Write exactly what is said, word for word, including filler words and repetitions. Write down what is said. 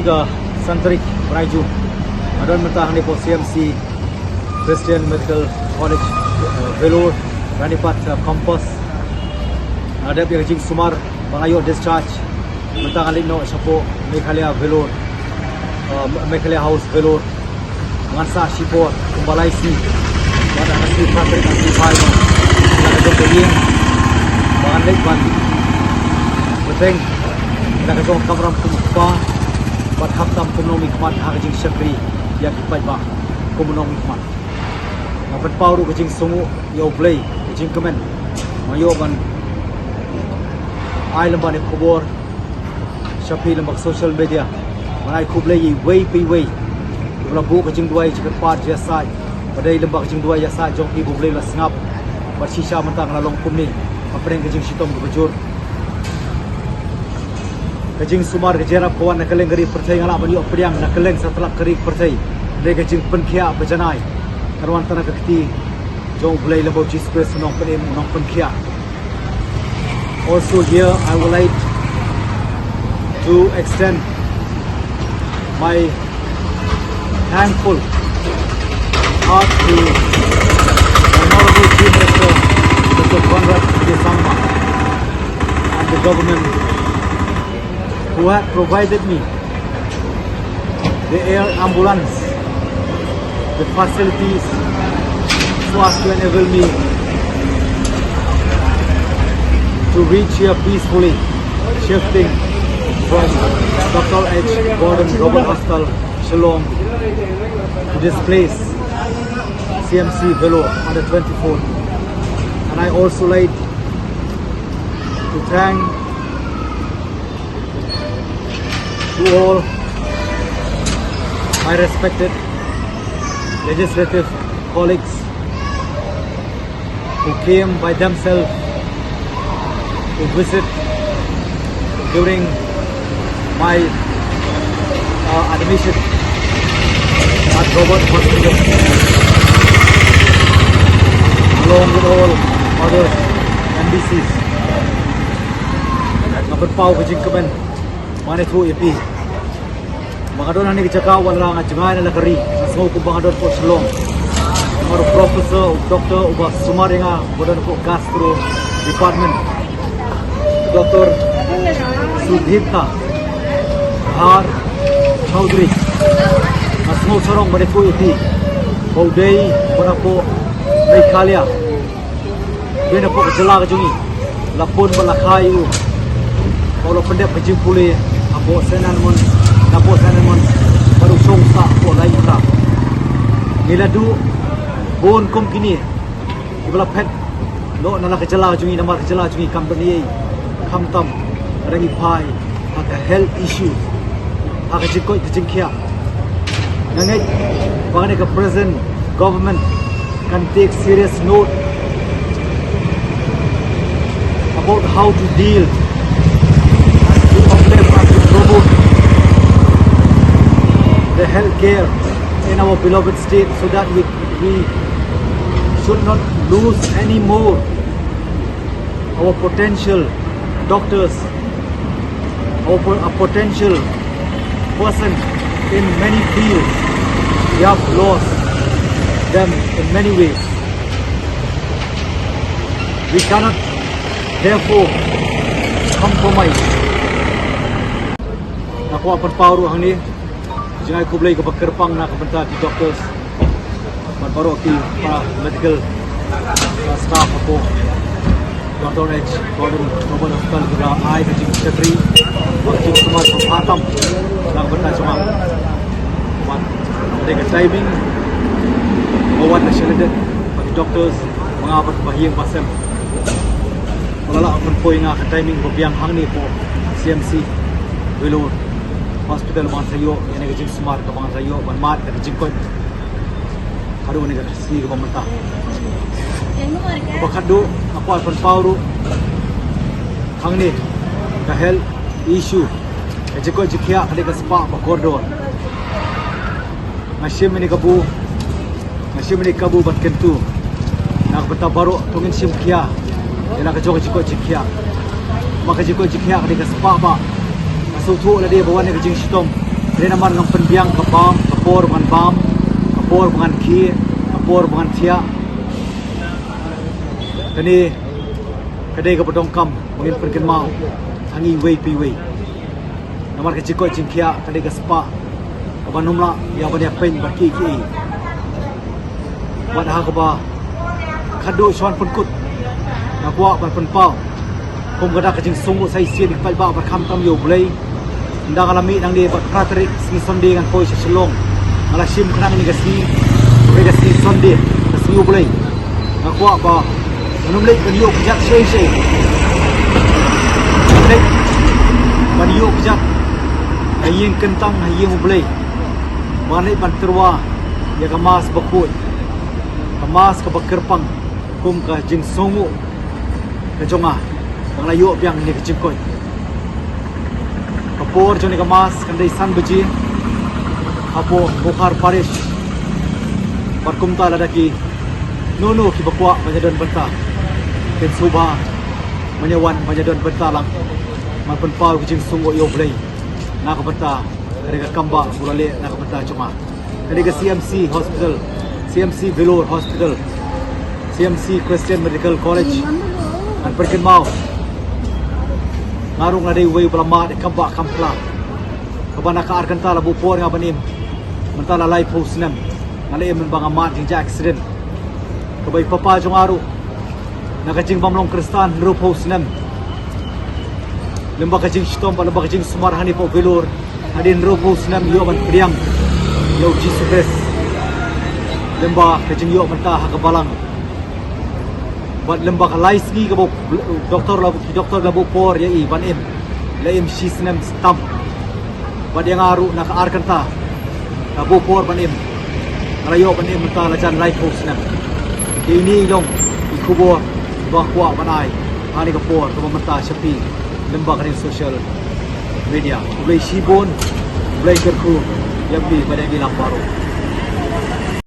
Ka san tarik bnai June, nga don mynta hangne hapoh C M C, Christian Medical College, uh, Vellore, ranipad, uh, campus. Nga dep ïa ka jingsumar ba nga ïoh discharge. Mynta nga leit noh shapoh Meghalaya Vellore, uh, Meghalaya House Vellore. Ngan sah shipor kumba lai sngi. Bad ha ka sngi Saturday, ka sngi Friday, nga la ka jong ka ïing ba ngan leit ban bteng ïa la ka jong ka kamram kum u kpa bad khamtam kum u nongmihkhmat ha ka jingshakri ïa ki paidbah kum u nongmihkhmat. Nga pynpaw ruh ka jingsngewnguh ïa U Blei, ka jingkmen. Nga ïoh ban ai lem bad ïa ka khubor sha phi lem bad ka social media. Nga ai khublei ïa iwei pa iwei kiba la buh ka jingduwai jingkyrpad jingïasaid, ba dei lem bad ka jingduwai ïasaid jong phi ba U Blei u la sngap. Bad shisha mynta nga la long kumne hapdeng ka jingshitom kaba jur. Ka jingsumar ka jingïarap ka wan na kylleng ka ri ka pyrthei, nga lah ban ïoh pdiang na kylleng satlak ka ri ka pyrthei. Dei ka jingpynkhiah ba janai kan wan tang na ka kti jong U Blei lem bad U Jisu Khrist u nongpynim, u nongpynkhiah. Also here, I would like to extend my thankful heart to Honorable Chief Minister, Doctor Conrad K Sangma, and the government who had provided me the air ambulance, the facilities so as to enable me to reach here peacefully, shifting from Doctor H Gordon Roberts Hospital, Shillong, to this place, C M C Vellore, on the twenty-fourth. And I also like to thank to all my respected legislative colleagues who came by themselves to visit during my, uh, admission at Robert Hospital, along with all other M D Cs. Nga pynpaw ka jingkmen ba nga ïathuh ïa phi ba nga don hangne ha ka jaka wat la nga jngai na la ka ri, nga sngew kumba nga don hapoh Shillong. Namar u professor, u doctor uba sumar ïa nga, uba don hapoh gastro department, Doctor Sudhirta Dhar Chaudhary. Nga sngew sarong ban ïathuh ïa phi ba u dei uba na hapoh Meghalaya, uba na hapoh ka jylla ka jong ngi, la pun bad la kha ïa u ba u la pyndep ka jingpule hapoh Saint Edmund, na hapoh Saint Edmund, bad u shong sah hapoh Laitumkhrah. Ngi la duh bun kum kine kiba la phet noh na la ka jylla jong ngi, namar ka jylla jong ngi kam don ei ei, khamtam ka dang ïa phai ha ka health issue, ha ka jingkoit ka jingkhiah. Nga ngeit ba kane ka present government can take serious note about how to deal and to uplift and to promote the healthcare in our beloved state, so that we, we should not lose any more our potential doctors, our po-, a potential person in many fields. We have lost them in many ways. We cannot therefore compromise. Nga kwah pynpaw ruh hangne ka jingai khublei kaba kyrpang na ka bynta ki doctors bad baroh ki para medical, uh, staff hapoh Doctor H Gordon Roberts Hospital, kiba la ai ka jingshakri bad ka jingsumar kaba khamtam na ka bynta jong nga. Bad dei ka timing ba wat la sha lyndet bad ki doctors ba nga bad ba ïing ba sem ba la lah ban poi, nga ka timing ba biang hangne hapoh C M C Vellore Hospital ba ngan sa ïoh ïa kane ka jingsumar kaba ngan sa ïoh ban mad ïa ka jingkoit haduh kane ka sngi kaba mynta. Kaba khatduh nga kwah pynpaw ruh hangne ka health issue, ka jingkoit jingkhiah ka dei ka spah ba kordor. Nga shim ïa kane ka kabu, nga shim ïa kane ka kabu ban kyntu na ka bynta baroh, to ngin shim khia ïa la ka jong ka jingkoit jingkhiah. Namar ka jingkoit jingkhiah ka dei ka spah ba nga sngewthuh lade ba wan ïa ka jingshitom Dei namar ngan pynbiang ka bam, ka por ba ngan bam, ka por ba ngan khie, ka por ba ngan thiah. Kane ka dei kaba donkam ba ngin pynkynmaw ha ngi iwei pa iwei. Namar ka jingkoit jingkhiah ka dei ka spah kaba nym lah ïa ban ïa peiñ bad kiei kiei. Bad ha kaba khadduh shuwa ban pynkut, nga kwah ban pynpaw kum ka dak ka jingsngew sa shisien ïa ki paidbah bad khamtam ïa U Blei. Ynda nga la mih nangne bad phra tarik sngi Sunday ngan poi sha Shillong. Nga la shim khnang ïa ka sngi, ka sngi Sunday, ka sngi U Blei. Nga kwah ba ngan ym leit ban ïoh kjat shei shei. Leit ban ïoh kjat ha ïing kyntang, ha ïing U Blei. Ba ngan leit ban tyrwa ïa ka Mass bakhuid, ka Mass kaba kyrpang kum ka jingsngew ka jong nga ba nga la ïoh biang ïa ka jingkoit. Ka por jong ka Mass kan dei san baje hapoh Bokhar Parish. Bad kumta lada kino kino kiba kwah ban ïa don bynta, kin sngewbha ban ïa wan ban ïa don bynta lang. Ngan pynpaw ka jingsngew ïa U Blei na ka bynta ka dei ka kam ba u la leh na ka bynta jong nga. Ka dei ka C M C Hospital, C M C Vellore Hospital, C M C Christian Medical College. Ngan pynkynmaw, nga ruh nga dei uwei uba la mad ïa ka kam bah kam khla, kaba na ka ar kynta la buh por ïa nga ban im. Mynta la laiphew snem nga la im lyngba nga mad jingjia accident. Kaba i papa jong nga ruh na ka jingbym long Khristan, hynriewphew snem. Lyngba ka jingshitom bad lyngba ka jingsumar hangne hapoh Vellore, hadien hynriewphew snem ïoh ban pdiang ïa U Jisu Khrist. Lyngba ka jingïoh mynta ha ka balang, bad lyngba ka lai sngi kaba u doktor la, ki doktor la buh por ïa i ban im, la im shi snem tam. Bad ïa nga ruh na ka ar kynta la buh por ban im, nga la ïoh ban im mynta la jan laiphew snem. Ïa ine i long i khubor ba nga kwah ban ai ha kane ka por kaba mynta sha phi lyngba kane ka social media. U Blei shibun, U Blei kyrkhu ïa phi bad ïa ngi lang baroh.